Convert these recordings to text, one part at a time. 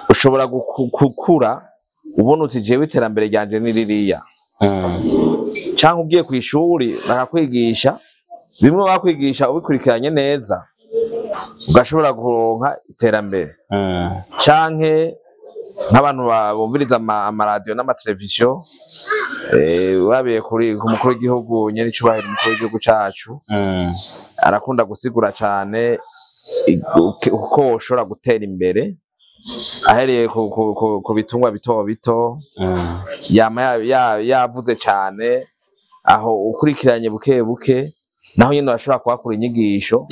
Ushobora gukura ubona uti jewe iterambere ryanje ni ririya, canke ugiye kw'ishuri bakakwigisha bimwe bakwigisha ubikurikiranye neza ugashobora kuronka iterambere, canke nk'abantu bumviriza amaradiyo n'amateleviziyo, urabiye kuri ku mukuru w'igihugu nyene icubahiro umukuru w'igihugu cacu arakunda gusigura cane uko woshobora gutera imbere ahereye ku bitungwa bito bito. Yama yavuze cane aho ukurikiranye buke buke naho nyene urashobora kuhakura inyigisho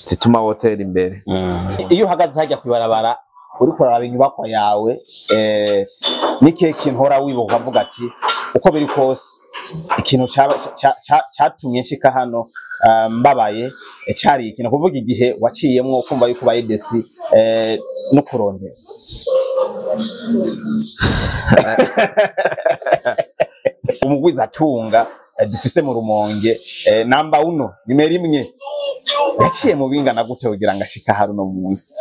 zituma wotera imbere. Iyo uhagaze hajya kwibarabara uriko uraraba inyubakwa yawe, n'ikihe kintu uhora wibuka ukavuga ati uko biri kose ikintu catumye nshika hano, mbabaye, cari ikintu kuvuga igihe waciyemwo ukumva yuko ubaye déçu, no kurondera umugwizatunga, dufise mu Rumonge, namba uno nimero imwe, yaciye mu bingana gute kugira ngo ashike hano uno munsi?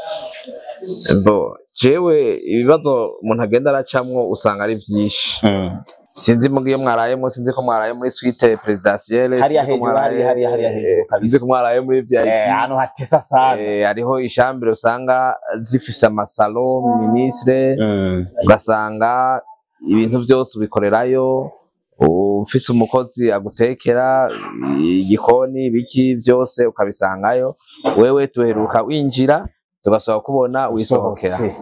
Bo jewe ibibazo umuntu agenda aracamwo usanga ari vyinshi. Sinzi mugiye mwarayemo, sinzi ko mwaraye muri suite présidentielle. Hariya Sinzi ko hejuru, hariya hejuru kabisa. Sinzi ko mwaraye muri VIP. Ahantu hatesa sana. Hariho i chambre usanga zifise ama salon ministre, ugasanga ibintu vyose ubikorerayo, ufise umukozi agutekera, igikoni, biki byose ukabisangayo. Wewe tuheruka winjira tugasaba kubona wisohokera. Usohotse.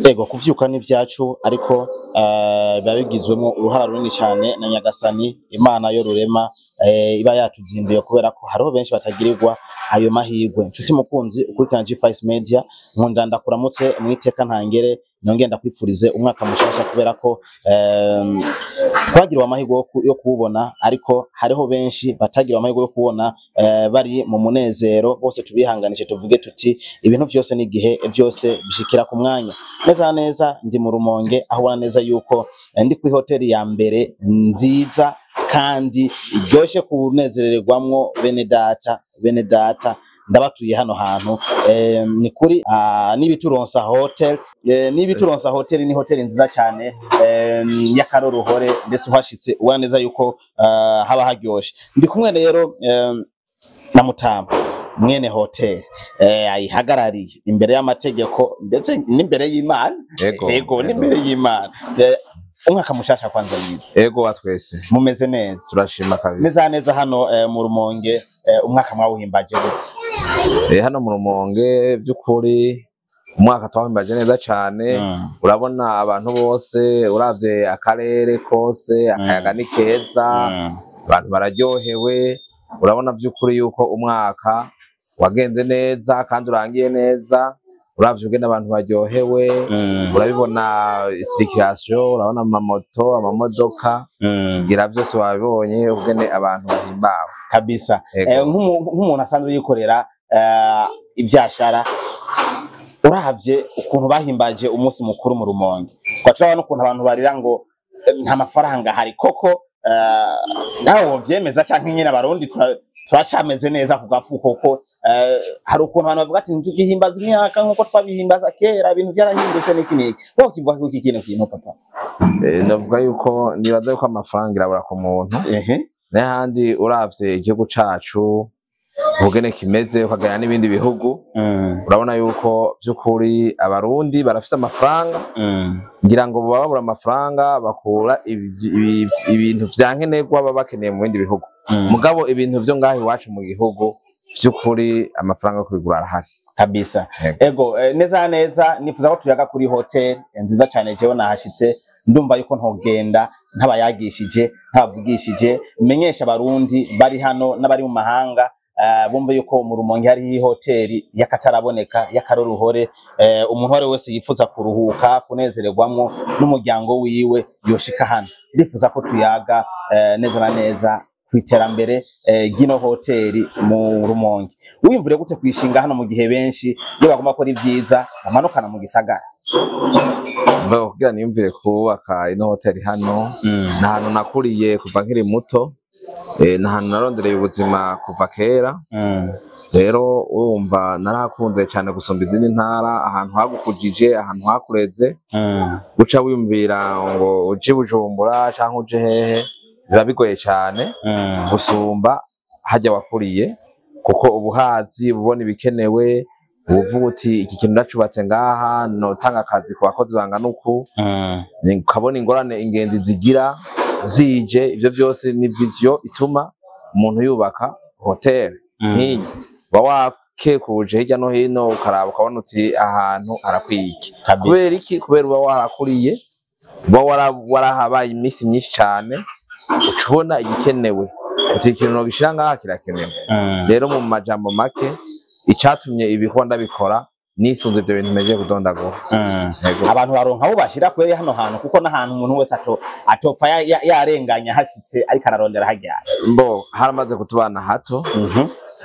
Ego, kuvyuka ni vyacu, ariko biba bigizwemo uruhara runini cyane na Nyagasani Imana yo rurema, iba yatuzinduye, kubera ko hariho benshi batagirirwa ayo mahirwe. Nshuti mukunzi ukurikirana G5 Media, nkunda ndakuramutse mwiteka ntangere, nongeye ndakwifurize umwaka mushasha, kubera ko twagiriwe amahirwe yo kuwubona, ariko hariho benshi batagiriwe amahirwe yo kubona, bari mu munezero. Bose tubihanganishe, tuvuge tuti ibintu vyose n'igihe, vyose bishikira ku mwanya. Neza na neza ndi mu Rumonge, aho ubona neza yuko ndi kuri hoteli ya mbere nziza kandi iryoshe kunezererwamwo. Bene data, bene data, ndabatuye hano hantu, ni kuri Nibituronsa Hotel. Nibituronsa Hotel ni hoteli nziza cyane, y'akaroruhore, ndetse uhashitse ubona neza yuko haba haryoshe. Ndi kumwe rero na Mutama mwene hotel, ayihagarariye imbere y'amategeko ndetse n'imbere y'Imana. Ego. Ego, n'imbere y'Imana. Umwaka mushasha kwanza mwiza. Ego wa twese. Mumeze neza? Turashima kabisa. Neza neza hano, mu Rumonge, umwaka mwawuhimbaje gute? Hano mu Rumonge by'ukuri umwaka twahimbaje neza cane. Urabona abantu bose, uravye akarere kose, akayaga ni keza, abantu bararyohewe. Urabona by'ukuri yuko umwaka wagenze neza kandi urangiye neza. Uravye ingene abantu baryohewe, urabibona circulation, urabona amamoto, amamodoka, ngira byose wabibonye ubwene abantu bahimbawe. Kabisa. Ego. Nk'umuntu asanzwe yikorera ivyashara, uravye ukuntu bahimbaje umunsi mukuru mu Rumonge, twaca turabona ukuntu abantu barira ngo nta mafaranga ahari koko, nawe wovyemeza canke nyine abarundi turacameze neza ku gafuko ko hari ukuntu abantu bavuga ati ntitugihimbaza imyaka nk'uko twabihimbaza kera, ibintu vyarahindutse n'iki n'iki. Wowe ukivuga ko iki kintu, papa? Ndavuga yuko nibaza yuko amafaranga irabura ku muntu, n'ahandi uravye igihugu cacu ubugene kimeze ukaganira n'ibindi bihugu, urabona yuko by'ukuri abarundi barafise amafaranga. Ngira ngo baba babura amafaranga bakura ibintu vya nkenerwa baba bakeneye mu bindi bihugu, mugabo ibintu vyo ngaho iwacu mu gihugu vy'ukuri amafaranga yo kubigura arahari. Kabisa. Yego. Ego, neza neza nifuza ko tuyaga kuri hotel nziza cyane. Jewe nahashitse ndumva yuko ntogenda ntabayagishije, ntabavugishije, menyesha abarundi bari hano n'abari mu mahanga, bumve yuko mu Rumonge hariho hoteli y'akataraboneka, y'akaroruhore, umuntu uwo ari we wese yifuza kuruhuka, kunezererwamwo n'umuryango wiwe yoshika hano. Ndifuza ko tuyaga neza na neza ku iterambere ry'ino hoteli mu Rumonge. Wiyumvire gute kwishinga hano mu gihe benshi iyo bagomba gukora ibyiza bamanukana mu gisagara? Mugabo kugira niyumvire kubaka ino hoteli hano, ni ahantu nakuriye kuva nkiri muto, ni ahantu narondereye ubuzima kuva kera. Rero urumva narahakunze cyane gusumba izindi ntara, ahantu hagukujije, ahantu hakureze, guca wiyumvira ngo uje i Bujumbura canke uje hehe biba bigoye cyane gusumba hajya wakuriye, kuko ubuhazi ubona ibikenewe, uvuga uti iki kintu ndacubatse ngaha notanga akazi ku bakozi bangana uku, ukabona ingorane ingenzi zigira zije. Ivyo byose ni vision ituma umuntu yubaka hotel nk'iyi. Uba wakekuje hirya no hino, ukaraba ukabona uti ahantu harakwiye iki. Kubera iki? Kubera uba warakuriye, uba warahabaye iminsi myinshi cane, uca ubona igikenewe, uti ikintu nogishira ngaha kirakenewe. Rero mu majambo make, icatumye ibikorwa ndabikora nisunze ivyo bintu mejeje kudondagura. Yego. Abantu baronka aho bashira kweri hano hantu, kuko n'ahantu umuntu wese atopfa yarenganya hashitse ariko ararondera hajyana. Mbo haramaze kutubana hato,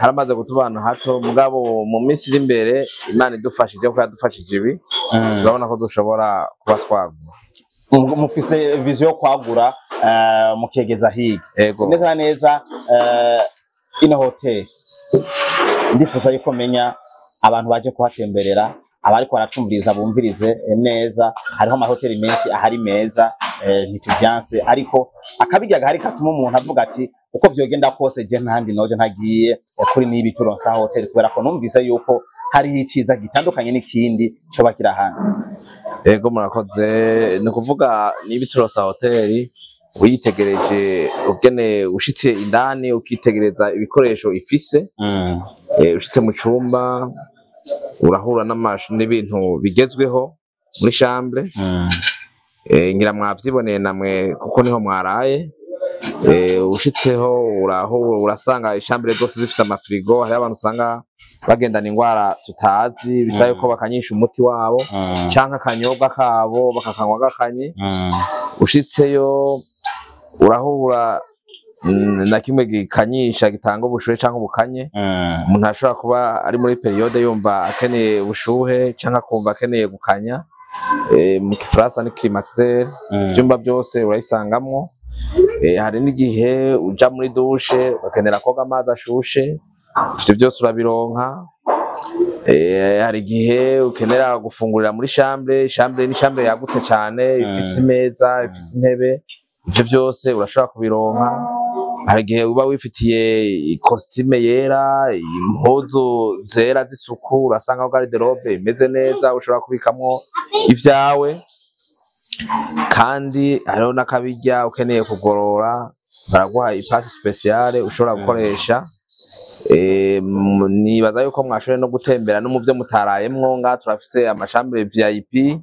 haramaze kutubana hato, mugabo mu minsi iri imbere Imana idufashije, kuko yadufashije ibi, turabona ko dushobora kuba twagura. Mufise vision yo kwagura, mukegeza hirya. Ego. Neza na neza, ino hoteli ndifuza yuko menya abantu baje kuhatemberera, abariko baratwumviriza bumvirize neza. Hariho amahoteli menshi ahari meza, ntituvyanse, ariko akabirya gahari katuma umuntu avuga ati uko vyogenda kose je ntahandi noje ntagiye kuri nibi turonsa hoteli, kubera ko numvise yuko hariho iciza gitandukanye n'ikindi coba kiri ahandi. Ego, murakoze. Ni ukuvuga niba turosa hoteli, uyitegereje ubwene ushitse indani ukitegereza ibikoresho ifise, ushitse mu cumba urahura n'ibintu bigezweho muri chambre. Ngira mwavyiboneye namwe kuko niho mwaraye. Ushitseho urahura urasanga ichambre zose zifise amafrigo. Hariho abantu usanga bagendana ingwara tutazi, bisaba yuko bakanyisha umuti wabo canke akanyobwa kabo bakakanywa gakanye. Ushitseyo urahura na kimwe gikanyisha gitanga ubushuhe canke ubukanye. Umuntu ashobora kuba ari muri période yumva akeneye ubushuhe canke akumva akeneye gukanya, mu gifaransa ni climatiseur. Ivyumba byose urayisangamwo. Hari n'igihe uja muri douche ugakenera koga amazi ashushe, ivyo byose urabironka. Hari igihe ukenera gufungurira muri chambre. Chambre ni chambre yagutse cane, ifise imeza, ifise intebe, ivyo byose urashobora kubironka. Hari igihe uba wifitiye ikositime yera, impuzu zera z'isuku, urasanga aho garde-robe imeze neza, ushobora kubikamwo ivyawe. Kandi hariho n'akabirya ukeneye kugorora, baraguha ipasi spéciale ushobora gukoresha. Nibaza yuko mwashoboye no gutembera no mu vyo mutarayemwo. Ngaha turafise amachambre VIP.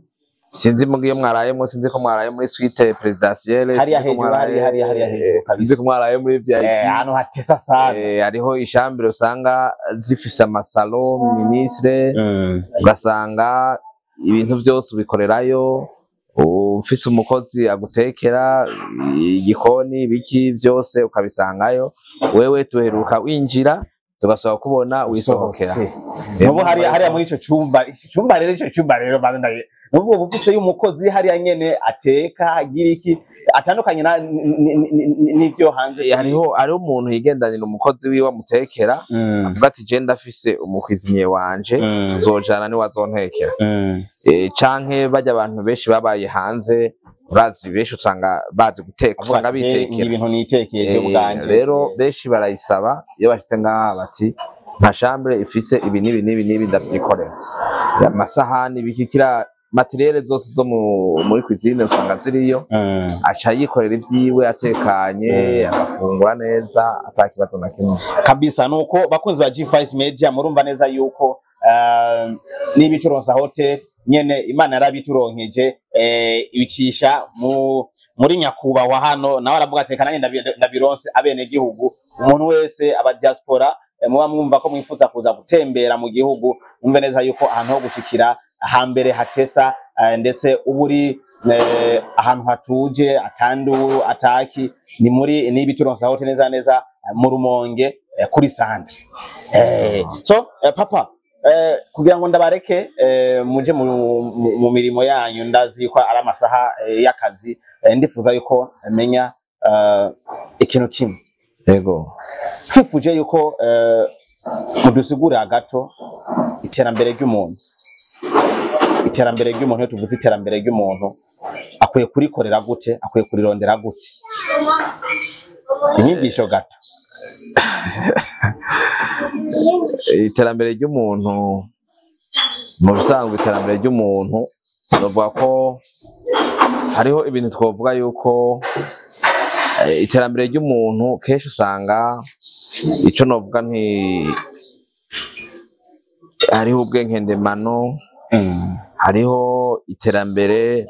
Sinzi mugiye mwarayemwo, sinzi ko mwaraye muri suite présidentielle. Hariya Sinzi ko hejuru, hariya hejuru kabisa. Sinzi ko mwaraye muri VIP. Ahantu hatesa sana. Hariho ichambre usanga zifise amasalo ministre, ugasanga ibintu byose ubikorerayo, ufise umukozi agutekera, igikoni, biki byose ukabisangayo. Wewe tuheruka winjira, tugasaba kubona wisohokera. Usohotse. Nubu hariya muri ico cumba, ico cumba rero, ico cumba rero banza ndaye. Nubu uba ufise y'umukozi hariya nyene ateka, agira iki, atandukanye n'ivyo hanze. Hariho umuntu yigendanira umukozi wiwe amutekera, avuga ati je ndafise umucuisinier wanje, tuzojana niwe azontekera. Canke barya abantu benshi babaye hanze, urazi benshi usanga bazi guteka, Avuga usanga ati, "Je, bitekera." ibintu nitekeye je ubwanje. Rero benshi barayisaba iyo bashitse ngaha bati nka chambre ifise ibi n'ibi n'ibi n'ibi, ndavyikorera, amasahani, bikikira, matériel zose zo muri cuisine usanga ziriyo. Aca yikorera ivyiwe atekanye, agafungura neza ata kibazo na kimwe. Kabisa. Nuko bakunzi ba G5 Media, murumva neza yuko n'ibituronsa hotel nyene Imana yarabituronkeje, ibicisha muri nyakubahwa hano, nawe aravuga ati reka nanjye ndabironse abene gihugu. Umuntu wese aba diaspora, muba mwumva ko mwifuza kuza gutembera mu gihugu, mwumve neza yuko ahantu ho gushikira hambere hatesa, ndetse uba uri ahantu hatuje, atanduru ataki, ni muri n'ibituronsa hotel, neza neza mu Rumonge, kuri centre. So papa Kugira ngo ndabareke muje mu mirimo yanyu, ndazi ko ari amasaha y'akazi, ndifuza yuko menya ikintu kimwe. Yego. Twifuje yuko mudusigurira gato iterambere ry'umuntu. Iterambere ry'umuntu, iyo tuvuze iterambere ry'umuntu, akwiye kurikorera gute, akwiye kurirondera gute? Inyigisho gato. Iterambere ry'umuntu mu bisanzwe, iterambere ry'umuntu bavuga ko hariho ibintu twovuga yuko iterambere ry'umuntu kenshi usanga ico novuga nti hariho ubwenge ndemano, hariho iterambere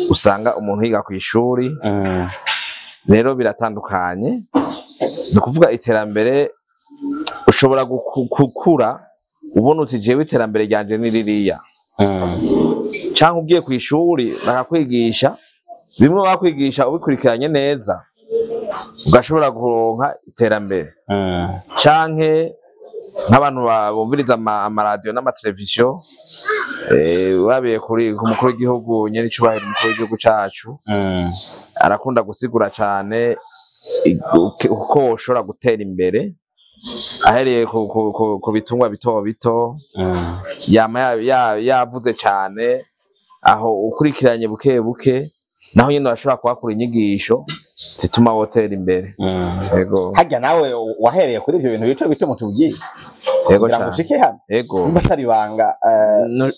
usanga umuntu yiga kw'ishuri. Rero biratandukanye, ni ukuvuga iterambere ushobora gukura ubona uti jewe iterambere ryanje ni ririya, canke ugiye kw'ishuri bakakwigisha bimwe bakwigisha ubikurikiranye neza ugashobora kuronka iterambere, canke nk'abantu bumviriza amaradiyo n'amateleviziyo, urabiye kuri ku mukuru w'igihugu nyene icubahiro umukuru w'igihugu cacu, arakunda gusigura cane uko woshobora gutera imbere ahereye ku bitungwa bito bito, yama yavuze cane aho ukurikiranye buke buke naho nyene urashobora kuhakura inyigisho zituma wotera imbere. Yego. Harya nawe wahereye kuri ivyo bintu bito bito mutubwiye Yego kugira ngo cane. ushike hano? Yego. Niba atari ibanga,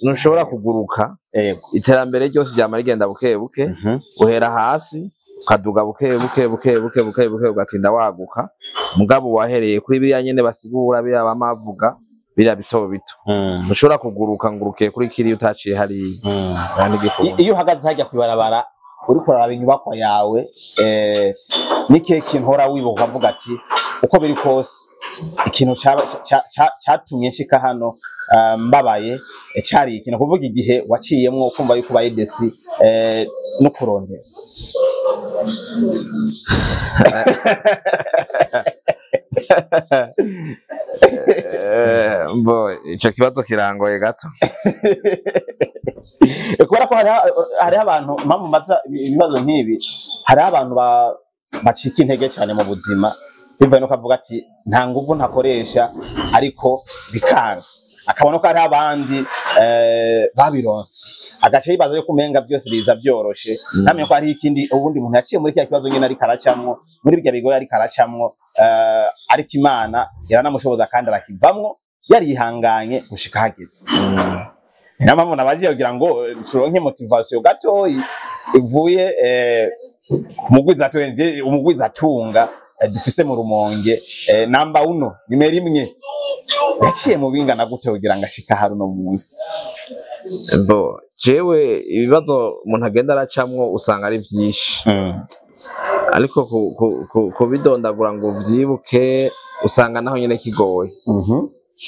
Ntushobora kuguruka. Yego. Iterambere ryose ryama rigenda buke buke, uhera hasi ukaduga buke buke buke buke buke buke ugatinda waguka, mugabo wahereye kuri biriya nyene basigura biriya bamavuga biriya bito bito. Ntushobora kuguruka ngurukiye kuri kiriya utaciye hariya. Nta n'igikunda. Iyo uhagaze harya kw'ibarabara uriko uraraba inyubakwa yawe, n'ikihe kintu uhora wibuka ukavuga ati uko biri kose ikintu catumye nshika hano, mbabaye, cari ikintu kuvuga igihe waciyemwo ukumva yuko ubaye desi, no kurondera? Mbo ico kibazo kirangoye gato. Kubera ko hariho abantu, impamvu mbaza ibibazo nk'ibi, hariho abantu bacika intege cyane mu buzima bivaye nuko avuga ati nta nguvu ntakoresha ariko bikanga, akabona ko hariho abandi babironse, agaca yibaza yuko umenga vyose biza vyoroshe, namenye ko hariho ikindi ubundi muntu yaciye muri kiriya kibazo nyene ariko aracamwo, muri birya bigoye ariko aracamwo, ariko Imana iranamushoboza kandi arakivamwo yarihanganye gushika hageze. Niyo mpamvu nabagiye kugira ngo turonke motivation gatoyi ivuye ku mugwizatunga dufise mu Rumonge, namba uno nimero imwe yaciye mu bingana gute kugira ngo ashika hari uno munsi? Bo jewe ibibazo umuntu agenda aracamwo usanga ari vyinshi, ariko kubidondagura ngo uvyibuke usanga naho nyene kigoye,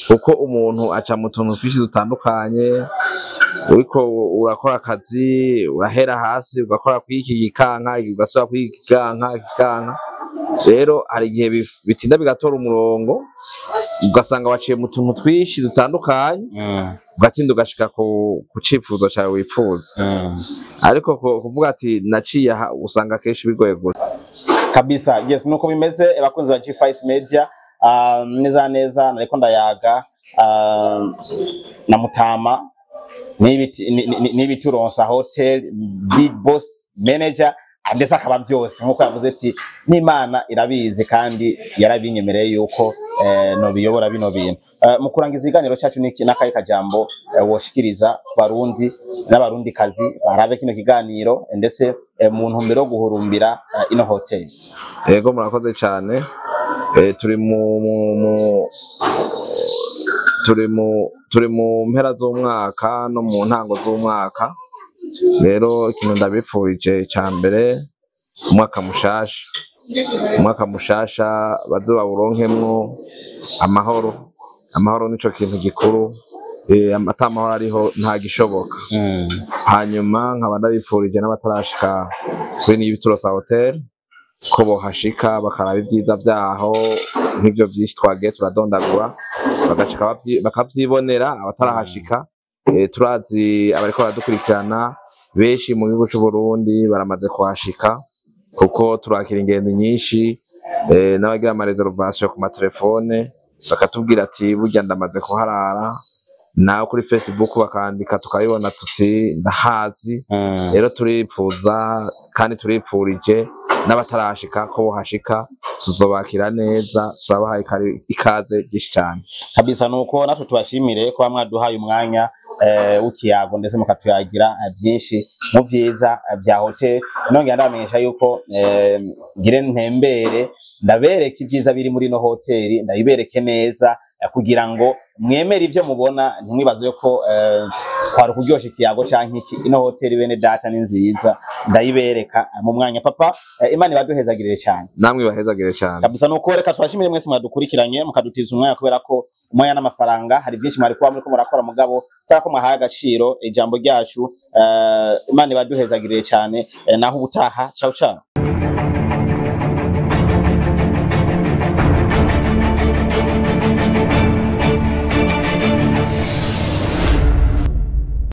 kuko umuntu aca mu tuntu twinshi dutandukanye. Uriko urakora akazi urahera hasi ugakora kwiki gikanka, ugasubira kwiki gikanka gikanka. Rero hari igihe bitinda bigatora umurongo, ugasanga waciye mu tuntu twinshi dutandukanye, ugatinda ugashika ku cifuzo cawe wifuza. Ariko kuvuga ati naciye aha usanga kenshi bigoye gusa. Kabisa, yes, nuko bimeze abakunzi ba G5 Media. Neza neza nariko ndayaga na Mutama n'ibituronsa hotel big boss manager, ndetse akaba vyose nkuko yavuze ati n'Imana irabizi kandi yarabinyemereye yuko no biyobora bino bintu. Mu kurangiza ikiganiro cyacu niki nakaye kajambo woshikiriza ku Barundi n'abarundi kazi barabe kino kiganiro, ndetse mu ntumbero yo guhurumbira ino hotel? Yego, murakoze cyane. Turi mu, mu, mu turi mu turi mu mpera z'umwaka no mu ntango z'umwaka. Rero ikintu ndabifurije ca mbere, umwaka mushasha, umwaka mushasha baze bawuronkemwo amahoro. Amahoro nico kintu gikuru, ata amahoro ariho nta gishoboka. Hanyuma nkaba ndabifurije n'abatarashika kuri Nibiturosa Hotel ko bohashika bakaraba ibyiza vyaho, nk'ivyo vyinshi twagiye turadondagura, bagashika bakavyibonera abatarahashika. Turazi abariko baradukurikirana benshi mu gihugu c'u Burundi baramaze kuhashika, kuko turakira ingendo nyinshi, n'abagira ama reservation ku matelefone bakatubwira ati burya ndamaze kuharara, nawe kuri Facebook bakandika tukabibona tuti ndahazi. Rero turipfuza kandi turipfurije n'abatarashika ko bohashika, tuzobakira neza, turabahaye ikaze ryinshi cane. Kabisa, nuko natwe tubashimire kuba mwaduhaye umwanya w'ikiyago, ndetse mukatuyagira byinshi mu vyiza bya hotel. Nongera ndabamenyesha yuko ngire ntembere ndabereke ibyiza biri muri no hoteli, ndabibereke neza kugira ngo mwemere ivyo mubona, ntimwibaze ko kwari ukuryosha ikiyago canke iki. Ino hoteli, bene data, ni nziza, ndayibereka mu mwanya. Papa, Imana ibaduhezagirire cyane. Namwe ibahezagire cane. Kabisa, nuko reka twashimire mwese mwadukurikiranye mukadutiza umwanya, kubera ko umwanya n'amafaranga, hari byinshi mwari kuba muriko murakora, mugabo kubera ko mwahaye agaciro ijambo ryacu, Imana ibaduhezagirire cyane. Naho ubutaha, ciao ciao.